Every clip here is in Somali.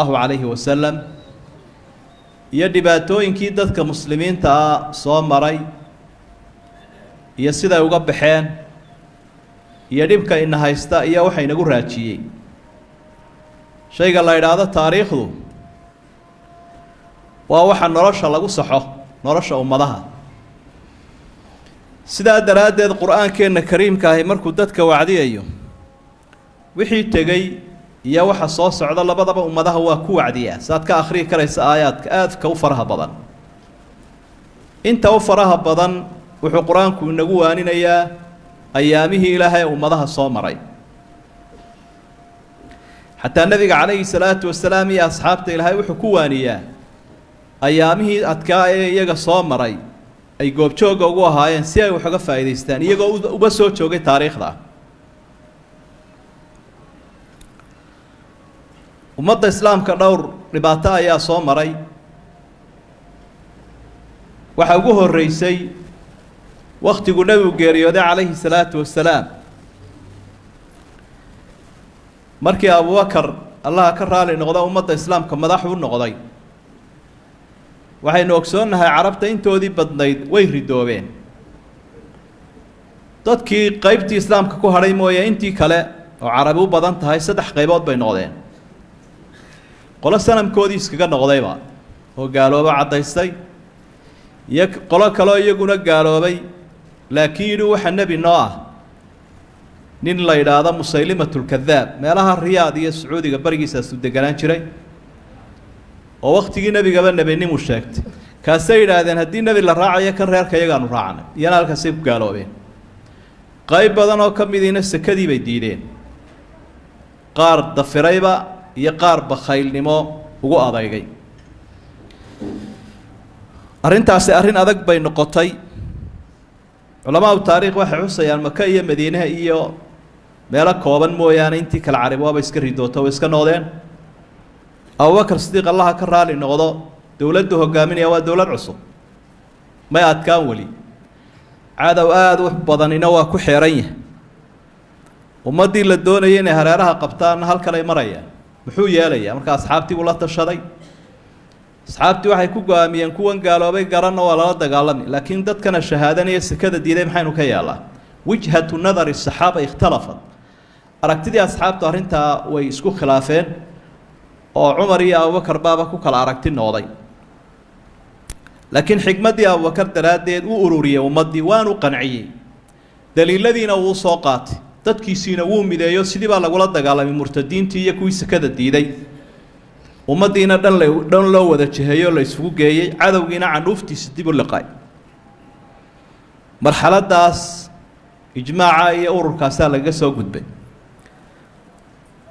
Calayhi wasalam iyo dhibaatooyinkii dadka muslimiinta ah soo maray iyo siday uga baxeen iyo dhibka ina haysta iyo waxa inagu raajiyey. Shayga la idhaahdo taariikhdu waa waxa nolosha lagu saxo, nolosha ummadaha. Sidaa daraaddeed, Qur-aankeenna kariimka ahi markuu dadka wacdiyayo, wixii tegey iyo waxa soo socda labadaba ummadaha waa ku wacdiyaa. Saaad ka akhriyi karaysa aayaadka aadka u faraha badan, inta u faraha badan wuxuu Qur-aanku inagu waaninayaa ayaamihii Ilaahay ummadaha soo maray. Xataa Nebiga calayhi salaatu wasalaam iyo asxaabta Ilaahay wuxuu ku waaniyaa ayaamihii adkaa ee iyaga soo maray ay goobjoogga ugu ahaayeen, si ay wax uga faa'iidaystaan iyagoo uga soo joogay taariikhda. Ummadda islaamka dhowr dhibaato ayaa soo maray. Waxaa ugu horreysay wakhtigu Nebigu geeriyooday calayhi salaatu wasalaam. Markii Abubakar, Allaha ka raali noqda, ummadda islaamka madax u noqday, waxaynu ogsoonnahay Carabta intoodii badnayd way ridoobeen. Dadkii qeybtii islaamka ku hadhay mooye, intii kale oo Carabi u badan tahay saddex qaybood bay noqdeen: qolo sanamkoodii iskaga noqdayba oo gaaloobo caddaystay, iyo qolo kaleo iyaguna gaaloobay laakiin yidhi waxa nebi noo ah nin la yidhaahdo Musaylimatulkadaab, meelaha Riyaad iyo Sacuudiga barigiisaasu deganaan jiray oo waktigii nebigaba nebinimuu sheegtay. Kaasay yidhaahdeen haddii nebi la raacayo kan reerka iyagaanu raacnay, iyana halkaasay ku gaaloobeen. Qayb badan oo ka midiina sekadii bay diideen, qaar dafirayba iyo qaar bakhaylnimo ugu adaygay. Arrintaasi arrin adag bay noqotay. Culamaau taariikh waxay xusayaan Maka iyo Madiinaha iyo meelo kooban mooyaane intii kale Carib waaba iska ridooto, way iska noqdeen. Abubakar Sidiiq, Allaha ka raali noqdo, dowladdu hogaaminaya waa dowlad cusub, may adkaan weli, cadow aada u badanina waa ku xeeran yahay. Ummaddii la doonayay inay hareeraha qabtaanna halkan ay marayaan, muxuu yeelayaa? Marka asxaabtii buu la tashaday. Asxaabtii waxay ku go-aamiyeen kuwan gaaloobay garanna waa lala dagaalami, laakiin dadkana shahaadanaya sekada diiday maxaynu ka yeelaa? Wijhatu nadari saxaaba ikhtalafat, aragtidii asxaabtu arrintaa way isku khilaafeen oo Cumar iyo Abubakar baaba ku kala aragti noqday. Laakiin xikmaddii Abubakar daraaddeed wuu ururiyey ummaddii, waanu qanciyey, daliiladiina wuu soo qaatay, dadkiisiina wuu mideeyo. Sidii baa lagula dagaalamay murtadiintii iyo kuwii sekada diiday, ummaddiina dhan la dhan loo wada jiheeyo, la isugu geeyey, cadowgiina candhuuftiisa dib u liqay. Marxaladdaas ijmaaca iyo ururkaasaa lagaga soo gudbay.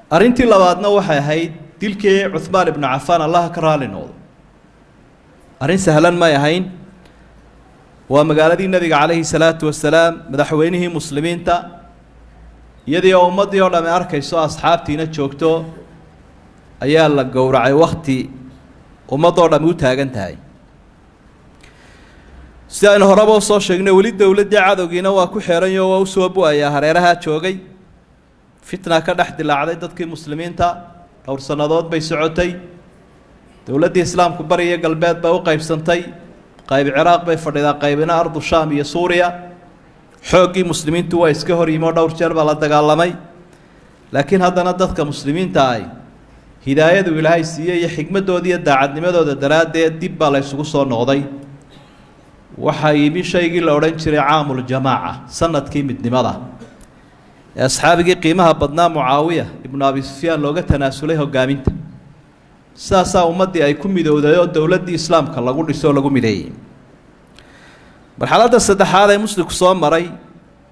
Arrintii labaadna waxay ahayd dilkii Cuhmaan ibnu Cafaan, Allaha ka raali noqdo. Arrin sahlan may ahayn. Waa magaaladii Nebiga calayhi salaatu wasalaam, madaxweynihii muslimiinta, iyadii oo ummaddii oo dhamme arkayso, asxaabtiina joogto, ayaa la gowracay wakti ummaddoo dhamme u taagan tahay. Si aynu horeba usoo sheegnay, weli dowladdii cadowgiina waa ku xeeranyo, waa usoo bu-ayaa hareerahaa joogay. Fitna ka dhex dilaacday dadkii muslimiinta, dhowr sannadood bay socotay. Dowladdii islaamku bari iyo galbeed bay u qaybsantay, qayb Ciraaq bay fadhidaa, qaybina ardu Shaam iyo Suuriya. Xooggii muslimiintu waa iska hor yimi oo dhowr jeer baa la dagaalamay, laakiin haddana dadka muslimiinta ahi hidaayadu Ilaahay siiyey iyo xikmadooda iyo daacadnimadooda daraaddeed dib baa la ysugu soo noqday. Waxaa yimi shaygii la odhan jiray caamuljamaaca, sanadkii midnimada, ee asxaabigii qiimaha badnaa Mucaawiya ibnu Abi Sufyaan looga tanaasulay hogaaminta. Sidaasaa ummaddii ay ku midowday oo dowladdii islaamka lagu dhiso oo lagu mideeyey. Marxaladda saddexaad ee muslimku soo maray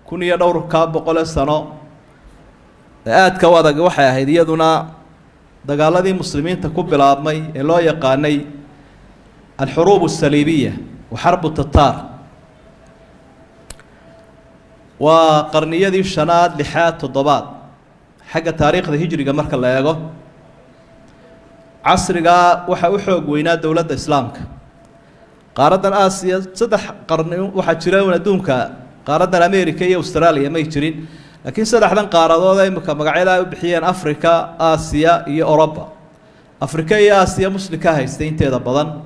kun iyo dhowrkaa boqole sano ee aadka u adag waxay ahayd iyaduna dagaaladii muslimiinta ku bilaabmay ee loo yaqaanay alxuruub asaliibiya wa xarbu tataar. Waa qarniyadii shanaad, lixaad, toddobaad xagga taariikhda hijriga marka la eego. Casrigaa waxaa u xoog weynaa dowladda islaamka qaaraddan Aasiya. Saddex qarni waxaa jira un adduunka, qaaraddan America iyo Australia may jirin, laakiin saddexdan qaaradood ee imika magacyada ay u bixiyeen, Africa, Aasiya iyo Oroba, Afrika iyo Aasiya muslimka haystay inteeda badan,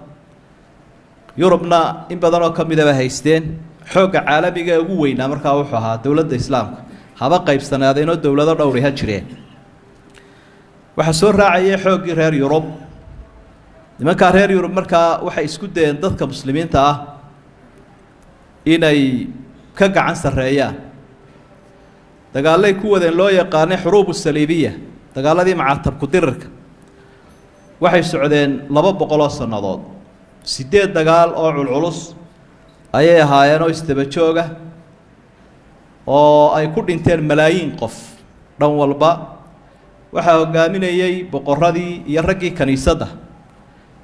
Yurubna in badan oo ka midaba haysteen. Xoogga caalamiga ee ugu weynaa markaa wuxuu ahaa dowladda islaamka, haba qaybsanaadeenoo dowlado dhowri ha jireen. Waxaa soo raacayay xooggii reer Yurub. Nimankaa reer Yurub markaa waxay isku dayeen dadka muslimiinta ah inay ka gacan sarreeyaan. Dagaallay ku wadeen loo yaqaanay xuruubu saliibiya, dagaaladii macatabku dirirka. Waxay socdeen 200 oo sannadood. 8 dagaal oo culculus ayay ahaayeen oo isdaba jooga, oo ay ku dhinteen malaayiin qof dhan walba. Waxaa hogaaminayey boqorradii iyo raggii kaniisadda,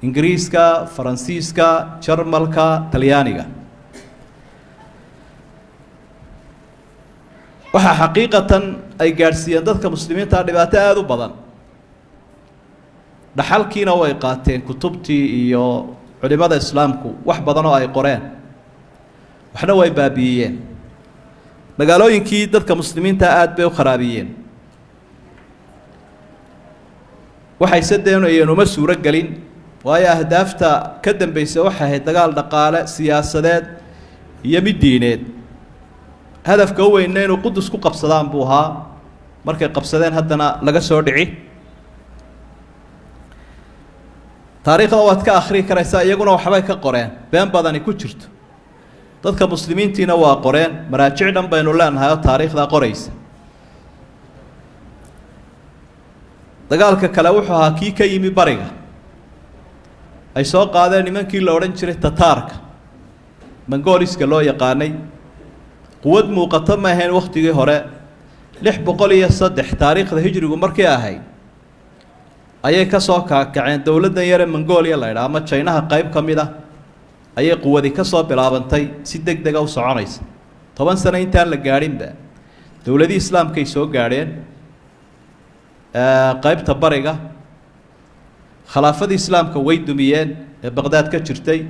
Ingiriiska, Faransiiska, Jarmalka, Talyaaniga. Waxaa xaqiiqatan ay gaadhsiiyeen dadka muslimiinta dhibaato aada u badan. Dhaxalkiina way qaateen, kutubtii iyo culimada islaamku wax badan oo ay qoreen, waxna way baabi'iyeen. Magaalooyinkii dadka muslimiinta aada bay u kharaabiyeen. Waxayse doonayeen uma suuro gelin, waayo ahdaafta ka dambaysa waxay ahayd dagaal dhaqaale, siyaasadeed iyo mid diineed. Hadafka u weynna inuu Qudus ku qabsadaan buu ahaa. Markay qabsadeen haddana laga soo dhici. Taariikhda waad ka akhrii karaysaa, iyaguna waxbay ka qoreen, been badani ku jirto. Dadka muslimiintiina waa qoreen, maraajic dhan baynu leenahay oo taariikhdaa qoraysa. Dagaalka kale wuxuu ahaa kii ka yimi bariga, ay soo qaadeen nimankii la odhan jiray Tataarka, Mongoliska loo yaqaanay. Quwad muuqato ma ahayn wakhtigii hore. 603 taariikhda hijrigu markii ahayd ayay ka soo kaakaceen dowladdan yare Mongolia la ydhaha ama Jaynaha qayb ka mid ah, ayay quwadi ka soo bilaabantay si deg dega u soconaysa. 10 sano intaan la gaadhinba dowladihii islaamkay soo gaadheen qaybta bariga. Khilaafadii islaamka way dumiyeen ee Baqdaad ka jirtay.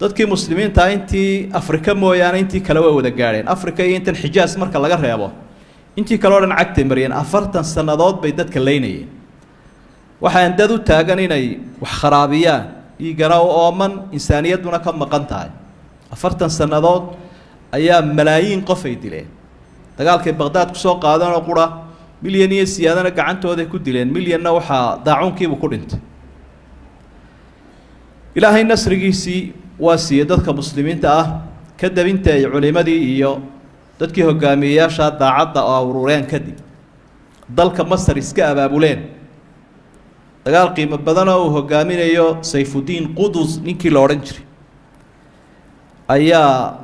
Dadkii muslimiinta intii Afrika mooyaane intii kale way wada gaadheen. Afrika iyo intan Xijaas marka laga reebo, intii kale o dhan cagtay mariyeen. 40 sannadood bay dadka leynayeen. Waxaan dad u taagan inay wax kharaabiyaan, dhiigana u ooman, insaaniyadduna ka maqan tahay. 40 sannadood ayaa malaayiin qof ay dileen. Dagaalkay Baqdaad kusoo qaadeen oo qura milyan iyo siyaadana gacantooday ku dileen, milyanna waxaa daacuunkiibuu ku dhintay. Ilaahay nasrigiisii waa siiyey dadka muslimiinta ah, kadib inta ay culimadii iyo dadkii hogaamiyeyaasha daacadda oo urureen, kadib dalka Masar iska abaabuleen. Dagaal qiimo badan oo uu hogaaminayo Sayfuddiin Qudus ninkii la odhan jiray ayaa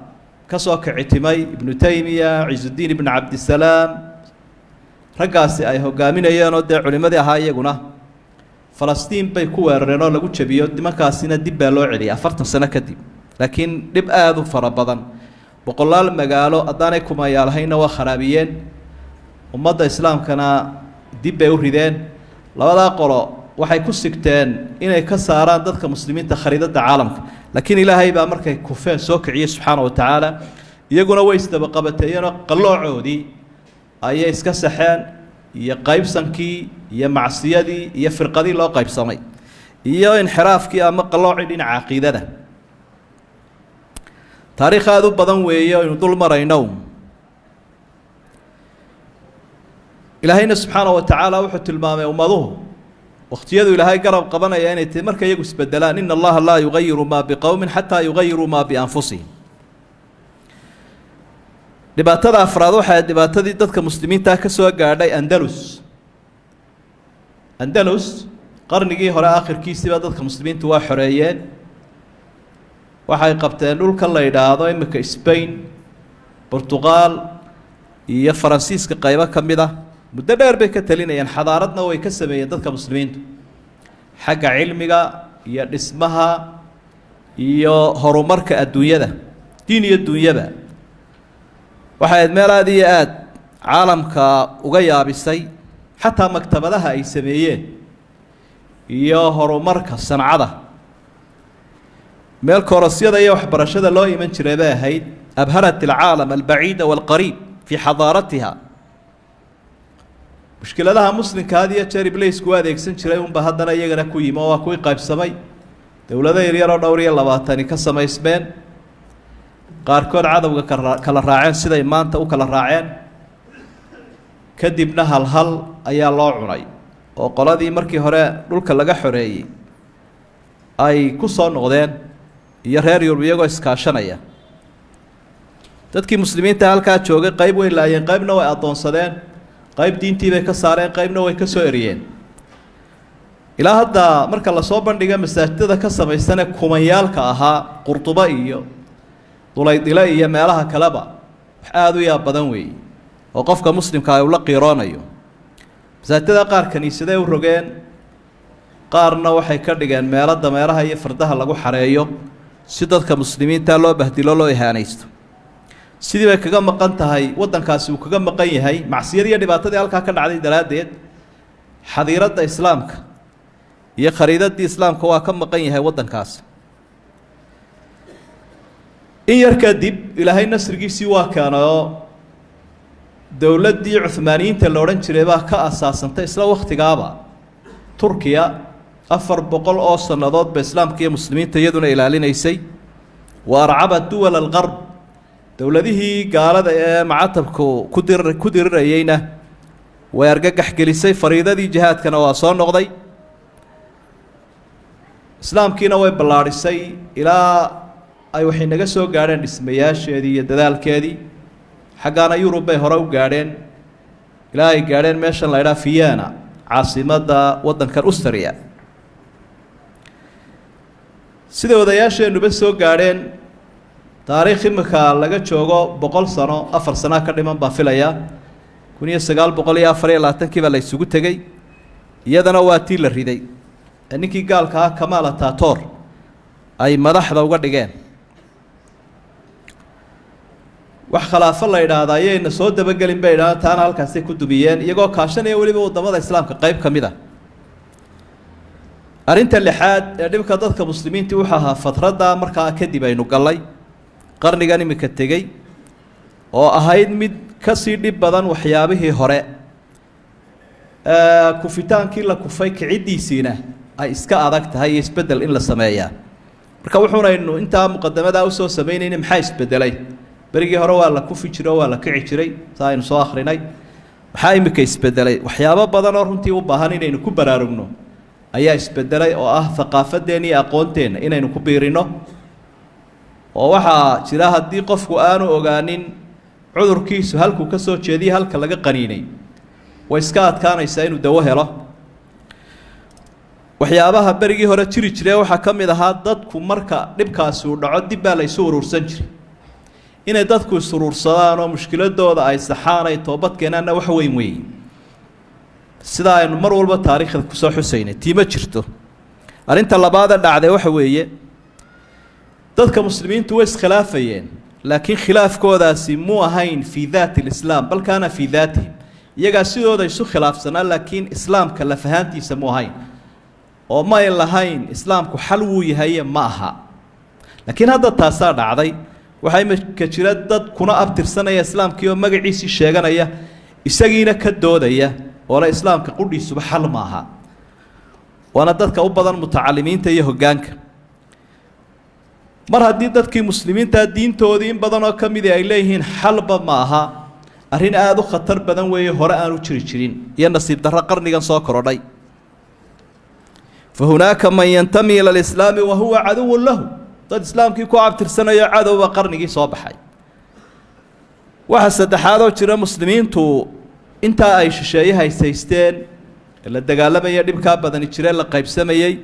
ka soo kicitimay. Ibnu Taymiya, Ciisudiin Ibnu Cabdisalaam, raggaasi ay hogaaminayeenoo dee culimadii ahaa, iyaguna Falastiin bay ku weerareen oo lagu jabiyo. Nimankaasina dib baa loo celiyay 40 sano kadib, laakiin dhib aada u fara badan, boqolaal magaalo haddaanay kumayaalahayna waa kharaabiyeen, ummadda islaamkana dib bay u rideen. Labadaa qolo waxay ku sigteen inay ka saaraan dadka muslimiinta khariidadda caalamka, laakiin Ilaahay baa markay kufeen soo kiciyey subxaana wa tacaala. Iyaguna way isdabaqabateeyeenoo qalloocoodii ayay iska saxeen, iyo qaybsankii iyo macsiyadii iyo firqadii loo qaybsamay iyo inxiraafkii ama qalloocii dhinaca caqiidada. Taariikh aada u badan weeye aynu dul marayno. Ilaahayna subxaana wa tacaala wuxuu tilmaamay ummaduhu wakhtiyadu Ilaahay garab qabanaya inay tahy marka iyagu isbedelaan. Ina Allaha laa yugayiru maa biqowmin xataa yugayiruu maa bianfusihim. Dhibaatada afraad waxay dhibaatadii dadka muslimiinta ka soo gaadhay Andalus. Andalus qarnigii hore aakhirkiisiiba dadka muslimiintu waa xoreeyeen. Waxay qabteen dhulka la yidhaahdo iminka Spain, Portuqaal iyo Faransiiska qaybo ka mid ah. Muddo dheer bay ka talinayeen, xadaaradna way ka sameeyeen dadka muslimiintu xagga cilmiga iyo dhismaha iyo horumarka adduunyada, diin iyo dunyaba. Waxay ahayd meel aada iyo aada caalamka uga yaabisay, xataa maktabadaha ay sameeyeen iyo horumarka sancada. Meel korosyada iyo waxbarashada loo iman jiray bay ahayd. Abharat alcaalam albaciida waalqariib fii xadaaratiha. Mushkiladaha muslimka had iyo jeer Ibliisku u adeegsan jiray unba haddana iyagana ku yimi oo waa kuwii qaybsamay, dowlado yaryaroo dhowr iyo labaatani ka samaysmeen, qaarkood cadowga kala raaceen siday maanta u kala raaceen. Kadibna halhal ayaa loo cunay oo qoladii markii hore dhulka laga xoreeyey ay ku soo noqdeen iyo reer Yurub iyagoo iskaashanaya. Dadkii muslimiinta halkaa joogay qayb way laayeen, qaybna way addoonsadeen, qayb diintii bay ka saareen, qaybna way ka soo eriyeen. Ilaa hadda marka lasoo bandhiga masaajidada ka samaysane kumanyaalka ahaa Qurduba iyo Dulaydile iyo meelaha kaleba, wax aada u yaab badan weeye oo qofka muslimka ay ula qiiroonayo. Masaajidada qaar kaniisaday u rogeen, qaarna waxay ka dhigeen meelo dameeraha iyo fardaha lagu xareeyo si dadka muslimiinta loo bahdilo, loo ihaanaysto. Sidii bay kaga maqan tahay waddankaasi, uu kaga maqan yahay macsiyadii iyo dhibaatadii halkaa ka dhacday daraaddeed. Xadiiradda islaamka iyo khariidadii islaamka waa ka maqan yahay waddankaasi. In yar kadib Ilaahay nasrigiisii waa keenayoo dowladdii Cuhmaaniyiinta la odhan jiray baa ka asaasantay isla wakhtigaaba Turkiya. 400 oo sannadood ba islaamka iyo muslimiinta iyaduna ilaalinaysay. Wa arcaba duwal alqarb, dowladihii gaalada ee macatabku ku dirirayeyna way argagax gelisay. Fariidadii jihaadkana waa soo noqday, islaamkiina way ballaadhisay ilaa ay waxay naga soo gaadheen dhismayaasheedii iyo dadaalkeedii. Xaggaana Yurub bay hore u gaadheen ilaa ay gaadheen meeshan la idhaha Vienna, caasimadda waddankan Ustaria. Siday odayaasheenuba soo gaadheen, taariikh imika laga joogo 100 sano, 4 sanaa ka dhiman baa filayaa, 1924-kii baa la isugu tegey. Iyadana waa tii la riday ee ninkii gaalka ah Kamaal Ataatoor ay madaxda uga dhigeen. Wax khilaafo la idhaahda ayayna soo dabagelin bay idhahdaan, taana halkaasay ku dumiyeen iyagoo kaashanaya weliba waddamada islaamka qayb ka mid a. Arrinta lixaad ee dhibka dadka muslimiintii wuxuu ahaa fatradda markaa kadib aynu gallay, qarnigan iminka tegey, oo ahayd mid kasii dhib badan waxyaabihii hore. Kufitaankii la kufay kiciddiisiina ay iska adag tahay iyo isbeddel in la sameeyaa. Marka wuxuunaynu intaa muqadamadaa usoo samaynayna, maxaa isbedelay? Berigii hore waa la kufi jiray oo waa la kici jiray, saa aynu soo akhrinay. Maxaa iminka isbedelay? Waxyaabo badan oo runtii u baahan inaynu ku baraarugno ayaa isbedelay, oo ah thaqaafadeenna iyo aqoonteenna inaynu ku biirino. Oo waxaa jira, haddii qofku aanu ogaanin cudurkiisu halkuu ka soo jeediya, halka laga qaniinay, way iska adkaanaysaa inuu dawo helo. Waxyaabaha berigii hore jiri jire waxaa ka mid ahaa, dadku marka dhibkaasi uu dhaco dib baa la isu uruursan jiray. Inay dadku is uruursadaan oo mushkiladooda ay saxaan, ay toobad keenaanna wax weyn weyn, sida aynu mar walba taariikhda kusoo xusaynay, tiima jirto. Arrinta labaada dhacday waxa weeye, dadka muslimiintu way iskhilaafayeen, laakiin khilaafkoodaasi muu ahayn fii daati lislaam, bal kaana fii daatihim. Iyagaa sidooda isu khilaafsanaa, laakiin islaamka lafahaantiisa mu ahayn, oo may lahayn islaamku xal wuu yahaye ma aha. Laakiin hadda taasaa dhacday. Waxaa imika jira dad kuna abtirsanaya islaamkii oo magaciisii sheeganaya, isagiina ka doodaya, oole islaamka qudhiisuba xal ma aha. Waana dadka u badan mutacalimiinta iyo hoggaanka. Mar haddii dadkii muslimiinta diintoodii in badan oo ka midii ay leeyihiin xalba ma aha, arrin aada u khatar badan weeye, hore aanu jiri jirin, iyo nasiib darro qarnigan soo korodhay. Fa hunaaka man yantami ila alislaami wa huwa caduwun lahu. Dad islaamkii ku abtirsanayo cadowba qarnigii soo baxay. Waxa saddexaadoo jira, muslimiintu intaa ay shisheeye haysaysteen, la dagaalamaya, dhibkaa badani jiree, la qaybsamayey,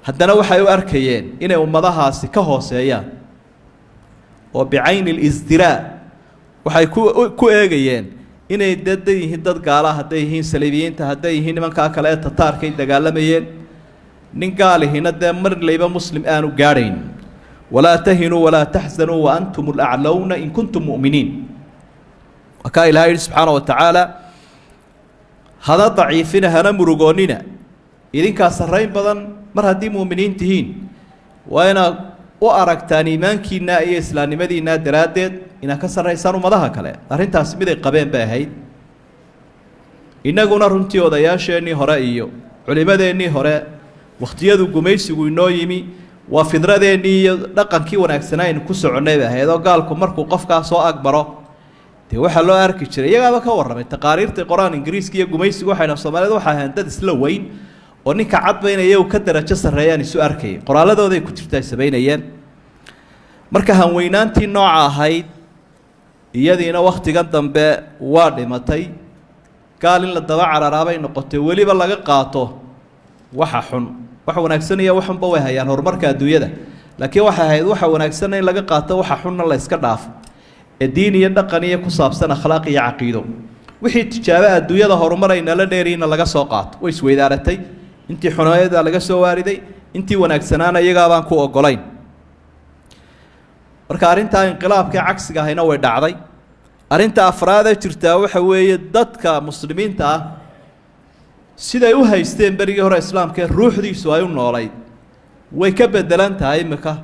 haddana waxay u arkayeen inay ummadahaasi ka hooseeyaan, oo bicayni lisdiraa waxay ku eegayeen inay dada yihiin dad gaala, hadday yihiin saliibiyiinta, hadday yihiin nimankaa kale ee tataarkay dagaalamayeen. Nin gaalihina dee mar layba muslim aanu gaadhayn. Walaa tahinuu walaa taxzanuu wa antum alaclowna in kuntum mu'miniin. Waa kaa Ilahay yihi subxaana wa tacaala: hana daciifina, hana murugoonnina, idinkaa sarrayn badan mar haddii mu'miniin tihiin. Waa inaad u aragtaan iimaankiinna iyo islaamnimadiinna daraaddeed inaad ka sarraysaan ummadaha kale. Arrintaasi miday qabeen bay ahayd. Innaguna runtii odayaasheennii hore iyo culimmadeennii hore, wakhtiyadu gumaysigu inoo yimi, waa fidradeennii iyo dhaqankii wanaagsanaa aynu ku soconnay bay ahayd. Oo gaalku markuu qofkaa soo agbaro, dee waxaa loo arki jiray, iyagaaba ka warramay taqaariirtii qoraan Ingiriiska iyo gumaysigu, waxay dhahan Soomaalida waxay ahayn dad isla weyn oo ninka cadba inay iyagu ka darajo sarreeyaan isu arkayay. Qoraalladooday ku jirta ay samaynayeen. Marka hanweynaantii nooca ahayd iyadiina wakhtigan dambe waa dhimatay. Gaal in la daba cararaabay noqotay, weliba laga qaato waxa xun. Wax wanaagsan iyo waxunba way hayaan horumarka adduunyada, laakiin waxay ahayd waxa wanaagsanna in laga qaato, waxa xunna la iska dhaafo, ee diin iyo dhaqan iyo ku saabsan akhlaaq iyo caqiido. Wixii tijaabo adduunyada horumar ay nala dheeriina laga soo qaato. Way isweydaaratay, intii xuneeda laga soo waariday, intii wanaagsanaana iyagaabaan ku ogolayn. Marka arrintaa inqilaabkii cagsiga ahayna way dhacday. Arrinta afraadee jirtaa waxa weeye, dadka muslimiinta ah siday u haysteen berigii hore islaamka ee ruuxdiisu ay u noolayd way ka bedelan tahay imika,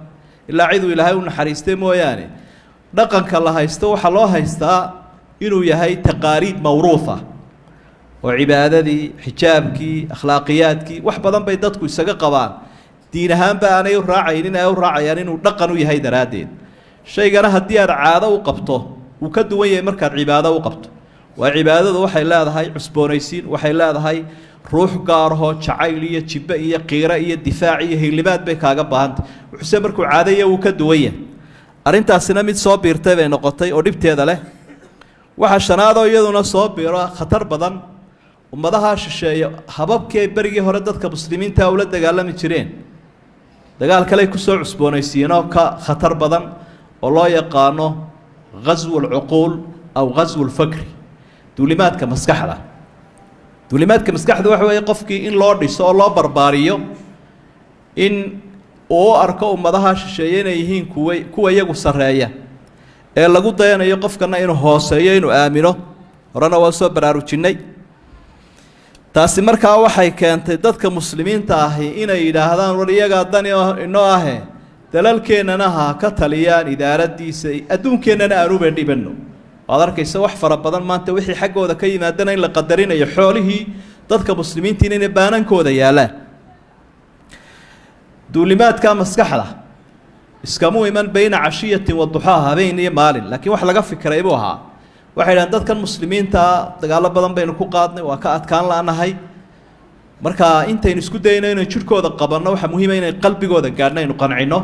ilaa ciduu Ilaahay u naxariistay mooyaane. Dhaqanka la haysto waxaa loo haystaa inuu yahay taqaaliid mawruuha, oo cibaadadii, xijaabkii, akhlaaqiyaadkii, wax badan bay dadku isaga qabaan. Diin ahaanba aanay u raacaynin, ay u raacayaan inuu dhaqan u yahay daraaddeed. Shaygana haddii aad caado u qabto, wuu ka duwan yahay markaad cibaado u qabto. Waa cibaadadu waxay leedahay cusboonaysiin, waxay leedahay ruux gaarahoo jacayl iyo jibbe iyo qiiro iyo difaac iyo hilimaad bay kaaga baahantay. Wuxuuse markuu caadaya wuu ka duwan yahay. Arrintaasina mid soo biirtay bay noqotay oo dhibteeda leh. Waxaa shanaadoo iyaduna soo biiro khatar badan, ummadaha shisheeye hababkii ay berigii hore dadka muslimiinta ula dagaalami jireen dagaal kaley kusoo cusboonaysiiyeenoo ka khatar badan, oo loo yaqaano ghaswu alcuquul aw ghaswu alfakri, duulimaadka maskaxda. Duulimaadka maskaxda waxa weeye qofkii in loo dhiso oo loo barbaariyo in uu u arko ummadaha shisheeye inay yihiin kuwa iyagu sarreeya ee lagu dayanayo, qofkana inuu hooseeyo, inuu aamino. Horena waa soo baraarujinnay taasi. Markaa waxay keentay dadka muslimiinta ahi inay yidhaahdaan, war iyagaa dani inoo ahe, dalalkeennana ha ka taliyaan, idaaradiisa adduunkeennana aanuba dhibanno. Waad arkaysa wax fara badan maanta wixii xaggooda ka yimaadana in la qadarinayo, xoolihii dadka muslimiintiina inay baanankooda yaallaan. Duulimaadka maskaxda iskamu iman bayna cashiyatin wa duxaaha, habeen iyo maalin, laakiin wax laga fikiray buu ahaa. Waxay idhahaan dadkan muslimiintaa dagaallo badan baynu ku qaadnay, waa ka adkaan la'nahay. Marka intaynu isku dayno inaynu jidhkooda qabanno, waxaa muhiima inay qalbigooda gaadhno, aynu qancinno.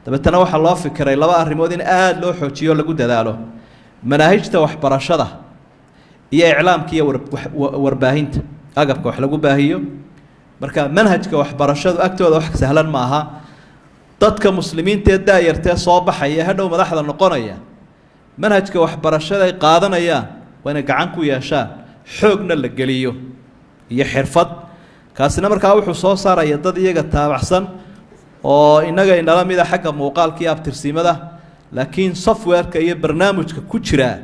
Dabeetana waxaa loo fikiray laba arrimood in aada loo xoojiyo, lagu dadaalo: manaahijta waxbarashada iyo iclaamka iyo warbaahinta, agabka wax lagu baahiyo. Marka manhajka waxbarashadu agtooda wax sahlan ma aha. Dadka muslimiinta ee daayartee soo baxaya, hadhow madaxda noqonaya, manhajka waxbarashada ay qaadanayaan waa inay gacan ku yeeshaan, xoogna la geliyo iyo xirfad. Kaasina markaa wuxuu soo saaraya dad iyaga taabacsan oo innaga inala mida xagga muuqaalka iyo abtirsiimada, laakiin softwareka iyo barnaamijka ku jiraa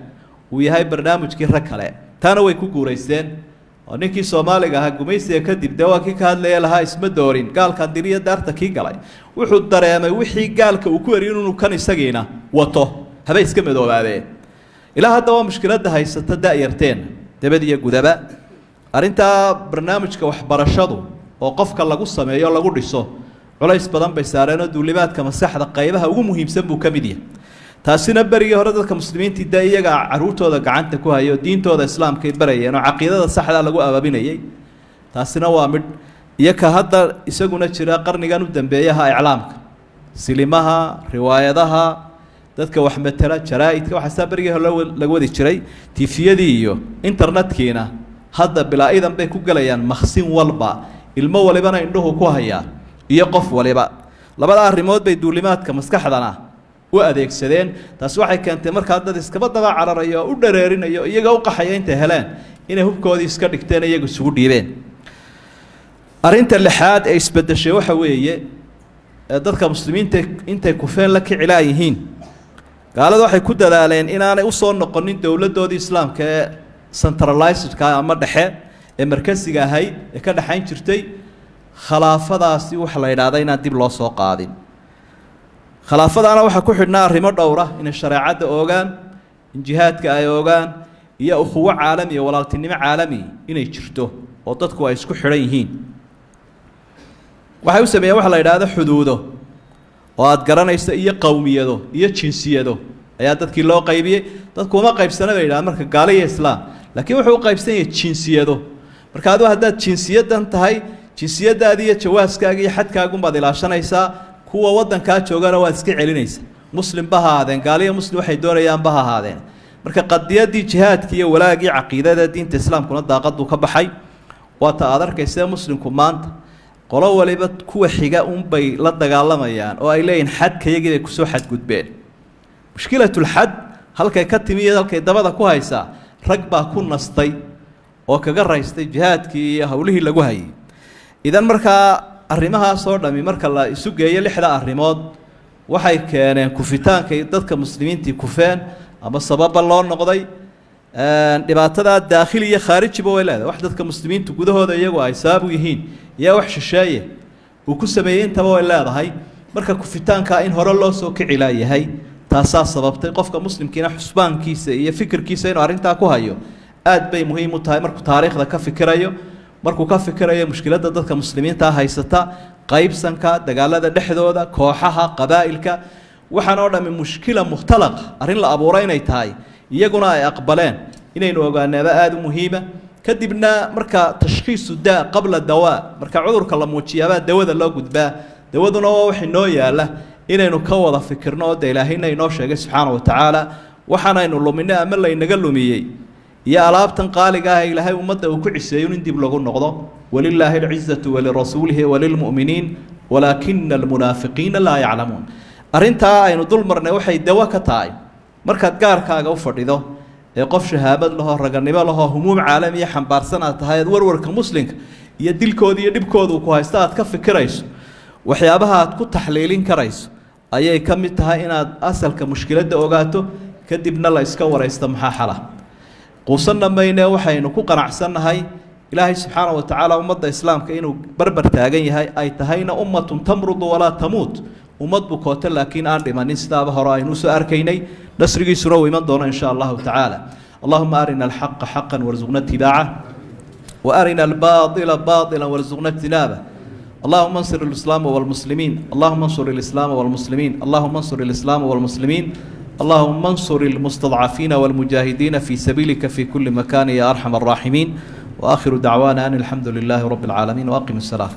uu yahay barnaamijkii rag kale. Taana way ku guuraysteen, oo ninkii Soomaaliga ahaa gumaysiga kadib dee waa kii ka hadlaya lahaa, isma doorin gaalkan diriyo daarta kii galay. Wuxuu dareemay wixii gaalka uu ku eriyo inuu kan isagiina wato, habay iska madoobaadeen. Ilaa hadda waa mushkiladda haysata da-yarteena debad iyo gudaba. Arrintaa barnaamijka waxbarashadu oo qofka lagu sameeyo, lagu dhiso, culays badan bay saareenoo duulimaadka maskaxda qaybaha ugu muhiimsan buu ka mid yahay. Taasina berigii hore dadka muslimiintii dee iyagaa caruurtooda gacanta ku hayo, diintooda islaamkay barayeen oo caqiidada saxda lagu abaabinayay. Taasina waa midh. Iyo ka hadda isaguna jira qarnigan u dambeeyaha, iclaamka, silimaha, riwaayadaha, dadka wax matela, jaraa-idka, waxaasaa berigii hore laga wadi jiray. Tifiyadii iyo internetkiina hadda bilaa-idan bay ku gelayaan maksin walba, ilmo walibana indhuhu ku hayaa iyo qof waliba. Labada arrimood bay duulimaadka maskaxdana u adeegsadeen. Taasi waxay keentay markaa dad iskaba daba cararayo oo u dhareerinayo, iyaga u qaxaya, intay heleen inay hubkoodii iska dhigteen, iyaga isugu dhiibeen. Arrinta lixaad ee isbeddeshay waxa weeye, ee dadka muslimiinta intay kufeen la kicilaa yihiin, gaalada waxay ku dadaaleen inaanay usoo noqonin dowladdoodii islaamka ee centralizedka ama dhexe ee markasiga ahayd ee ka dhexayn jirtay. Khalaafadaasi waxa la yidhahda inaan dib loo soo qaadin. Khilaafadaana waxaa ku xidhnaa arrimo dhowra: inay shareecadda oogaan, in jihaadka ay oogaan, Iyo ukhuwo caalamiya, walaaltinimo caalami inay jirto oo dadku ay isku xidhan yihiin. Waxay u sameeyeen waxa la yidhaahdo xuduudo oo aada garanayso, iyo qowmiyado iyo jinsiyado ayaa dadkii loo qaybiyey. Dadku uma qaybsana bay yidhahdaan marka gaalo iyo islaam, laakiin wuxuu u qaybsan yahay jinsiyado. Marka adigu haddaad jinsiyadan tahay, jinsiyadaadi iyo jawaaskaaga iyo xadkaagunbaad ilaashanaysaa, kuwa waddankaa joogana waad iska celinaysaa. Muslimba ha ahaadeen, gaalo iyo muslim waxay doonayaanba ha ahaadeen. Marka qadiyadii jihaadkii iyo walaagii caqiidada diinta islaamkuna daaqaduu ka baxay. Waata aad arkaysa muslimku maanta qolo waliba kuwa xiga unbay la dagaalamayaan oo ay leeyihin xadkayagii bay kusoo xadgudbeen. Mushkilatulxad halkay ka timi iyo halkay dabada ku haysaa, rag baa ku nastay oo kaga raystay jihaadkii iyo howlihii lagu hayay. Idan markaa arrimahaasoo dhami marka la isu geeyo, lixda arrimood waxay keeneen kufitaankay dadka muslimiintii kufeen ama sababa loo noqday. Dhibaatadaa daakhili iyo khaarijiba way leedahay, wax dadka muslimiintu gudahooda iyagu ay sabab u yihiin iyo wax shisheeye uu ku sameeyey intaba way leedahay. Marka kufitaankaa in hore loo soo kici laayahay taasaa sababtay. Qofka muslimkiina xusbaankiisa iyo fikirkiisa inuu arrintaa ku hayo aad bay muhiim u tahay, markuu taariikhda ka fikirayo, markuu ka fikirayo mushkiladda dadka muslimiintaa haysata, qaybsanka, dagaalada dhexdooda, kooxaha qabaa'ilka, waxaan oo dhammi mushkila mukhtalaq, arrin la abuuray inay tahay, iyaguna ay aqbaleen, inaynu ogaanaaba aada u muhiima. Kadibna marka tashkhiisu daa qabla dawaa, marka cudurka la muujiyaabaa dawada loo gudbaa. Dawaduna waa wax inoo yaala inaynu ka wada fikirno oo de ilaahayna inoo sheegay subxaana wa tacaala waxaanaynu luminay ama laynaga lumiyey iyo alaabtan qaaliga ah ilaahay ummadda uu ku ciseeyo in dib lagu noqdo. Walilaahi alcizatu walirasuulihi walilmu'miniin walaakina almunaafiqiina laa yaclamuun. Arrintaa aynu dul marnay waxay dawo ka tahay markaad gaarkaaga u fadhido ee qof shahaabad lahoo, raganimo lahoo, humuum caalamiya xambaarsan aad tahay, aad warwarka muslimka iyo dilkooda iyo dhibkoodu ku haysto aad ka fikirayso, waxyaabaha aad ku taxliilin karayso ayay ka mid tahay inaad asalka mushkiladda ogaato, kadibna la iska waraysto maxaa xala. Quusanna maynee, waxaynu ku qanacsannahay ilaahay subxaana wa tacaala ummadda islaamka inuu barbar taagan yahay, ay tahayna ummatun tamrudu walaa tamuut, ummad bukooto laakiin aan dhimanin, sidaaba hore aynu usoo arkaynay. Nasrigiisuna uu iman doono in sha allahu tacaala. Allahuma arina alxaqa xaqan warsuqna itibaaca, وأرنا الباطل باطلا وارزقنا اجتنابه. اللهم انصر الإسلام والمسلمين، اللهم انصر الإسلام والمسلمين، اللهم انصر الإسلام والمسلمين، اللهم انصر المستضعفين والمجاهدين في سبيلك في كل مكان يا أرحم الراحمين. وآخر دعوانا أن الحمد لله رب العالمين، وأقم الصلاة.